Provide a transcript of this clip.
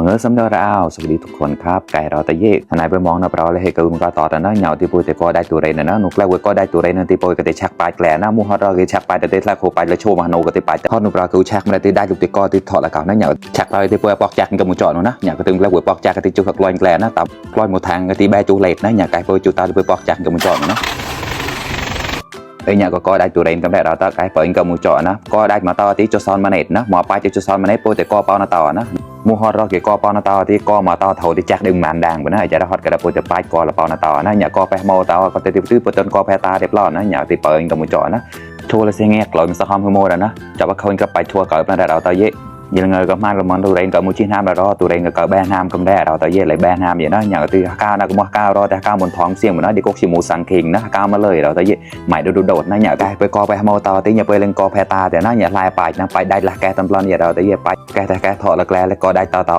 มื่อสำเร็จแล้วสวัสดีทุกคนครับไก่เราตะเย่ทนายไปมองนับเราเลยให้กูมันก็ต่อแต่นั้นเหงาที่พูดแต่ก็ได้ตัวเรนนะนุกแล้วก็ได้ตัวเรนที่พูดก็ได้ชักไปแกลนะมูฮอร์เราก็ชักไปแต่เตะแล้วโคไปแล้วโชว์มาโนก็ได้ไปแต่พอนุกเราคือชักมาได้ลูกติก็ติดถอดแล้วกันนะเหงาชักไปที่พูดปอกจักกับมูจอดนะเหงาก็ถึงแล้วปอกจักก็ติดจุกลอยแกลนะตับลอยหมดทางก็ติแบจูเลตนะเหงาไก่พูดจุตาที่พูดปอกจักกับมูจอดนะnhà cóได้ตัวเรนกับเราตาไก่เปิดกับมูจอนะก็ได้มาต่อที่จุดซ้อนมาเน็ตนะหมอไปจุดซ้อนมาเน็ตโปรแต่ก็เป้าหน้าต่อนะมูฮอร์เราเกี่ยวกับเป้าหน้าต่อที่ก็มาต่อเท่าที่แจ็คดึงมันดังไปนะจะได้ฮอตกระโปรแต่ไปก่อนละเป้าหน้าต่อนะอย่าก็ไปโมต่อก็ติดตื้อปจนก็แพ้ตาเรียบร้อยนะอย่าติดเปิดกับมูจอนะทัวร์เลยเสียงแงกลอยมันสะท้อนขโมยนะจะว่าคนก็ไปทัวร์เกิดมาได้เราตาเย่ยังไงก็มาเรามันตัวเรนกับมูชินามเราตัวเรนกับแบนนามกับแร่เราตาเย่เลยแบนนามอย่างนั้นอย่างที่ก้าวนะก็มาก้าวรอแต่ก้าวบนท้องเสียงเหมือนนั้นดิโกชิมูสังคิงนะก้าวมาเลยเราตาเย่ใหม่ดูโดดนะอย่าไปกอไปโมต่อที่อย่าไปเล่นกอแพ้ตาแต่นะอย่าลายไปนะไปได้ละแกตำรอนอย่าเราตาเย่ไปแกแต่แกถอดละแกแล้วก็ได้ต่อ